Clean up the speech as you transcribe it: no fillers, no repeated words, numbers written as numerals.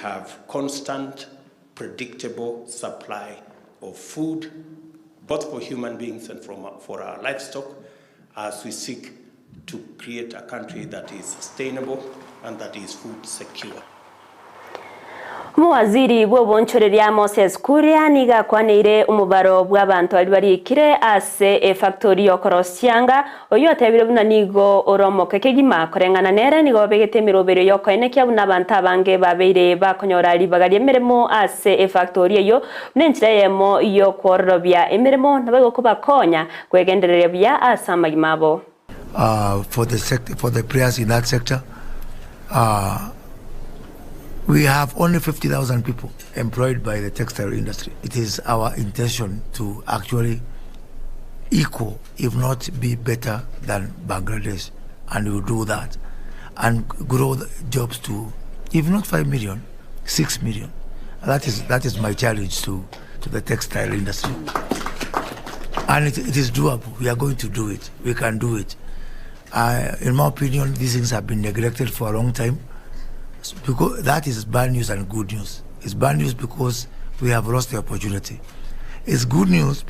Have constant, predictable supply of food, both for human beings and from, for our livestock, as we seek to create a country that is sustainable and that is food secure. Omowaziri bw'obonchoreria Moses Kuria nigo akwaneire omobaro bw'abanto aria barikire ase efactori y'okorosia chianga, oyio otebire buna nigo ore omoke kegima. Koreng'ana nere nigo babegete emeroberio y'okoenekia buna abanto abange babeire bakonyora ribaga ri'emeremo ase efactori eyio buna enchera eyemo y'okwororobia emeremo naboigo kobakonya kwegendereria buya ase amagima abo. For the sector, for the players in that sector. We have only 50,000 people employed by the textile industry. It is our intention to actually equal, if not be better than Bangladesh, and we will do that and grow the jobs to, if not 5 million, 6 million. That is my challenge to the textile industry. And it is doable. We are going to do it. We can do it. In my opinion, these things have been neglected for a long time. Because that is bad news and good news. It's bad news because we have lost the opportunity. It's good news.